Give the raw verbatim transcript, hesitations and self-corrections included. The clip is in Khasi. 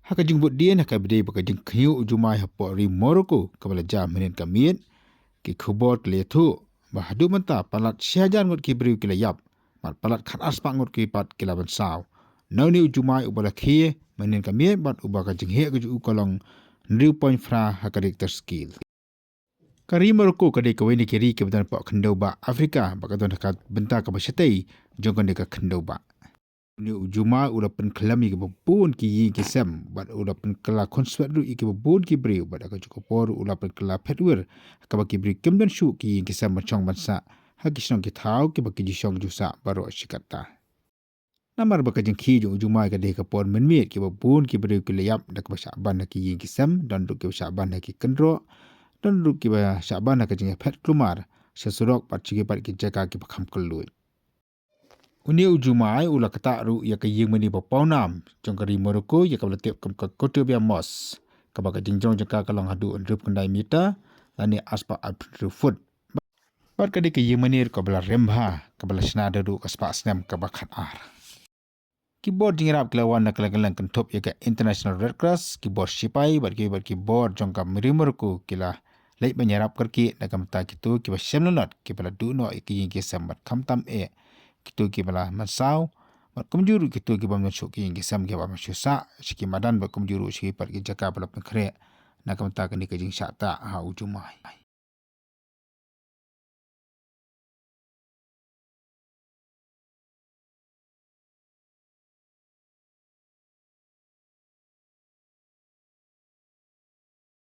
Ha ka jingbud dien ha kaba dei bad ka jingkhñiuh u Jumai hapoh ri Morocco kaba la jia mynhynnin ka miet, ki khubor ki la ïathuh ba haduh mynta palat shi hajar ngut ki briew ki la ïap, bad palat khat ar spah ngut ki pat ki la mynsaw na une u Jumai uba la khie mynhynnin ka miet bad uba ka jingheh ka jong u ka long hynriew point phra ha ka Richter scale. Ka ri Morocco ka dei kawei na ki ri kiba don hapoh khyndew bah Africa bad ka don ha ka bynta kaba shatei jong kane ka khyndew bah. Une u Jumai u la pynkhlem ïa kiba bun ki ïing ki sem bad u la pynkylla khunswet ruh ïa kiba bun ki briew bad ha kajuh ka por u la pynkylla phet wir ha kaba ki briew kim don shuh ki ïing ki sem ban shong ban sah ha ki shnong ki thaw kiba ki ju shong ju sah baroh shi katta. Namar ba ka jingkhie jong u Jumai ka dei ha ka por mynmiet, kiba bun ki briew ki la ïap da kaba shah ban ha ki ïing ki sem, don ruh kiba shah ban ha ki kynroh, don ruh kiba shah ban ha ka jingïaphet kulmar sha surok bad sha ki pat ki jaka kiba kham kylluid. Une u Jumai u la ktah ruh ïa ka ïing mane ba pawnam jong ka ri Morocco ïa kaba la tip kum ka Koutoubia Mosque, kaba ka jingjrong jong ka ka long haduh hynriewphew khyndai meter lane ar spah arphew hynriew foot. Bad ka dei ka ïing mane ruh kaba la rem bha, kaba la shna da ruh ka spah snem kaba khat ar. Ki bor jingïarap ki la wan na kylleng kylleng, kynthup ïa ka International Red Cross, ki bor shipai bad ki, bad ki bor jong ka ri Morocco ki la leit ban ïarap kyrkieh na ka bynta kito kiba shem lanot, kiba la duh noh ïa ki ïing ki sem bad khamtam eh kito kiba la mynsaw, bad kumjuh ruh kito kiba ym don shuh ki ïing ki sem kiba ym don shuh sah sha ki madan bad kumjuh ruh sha ki pat ki jaka ba la pynkhreh na ka bynta kane ka jingshah tah ha u Jumai.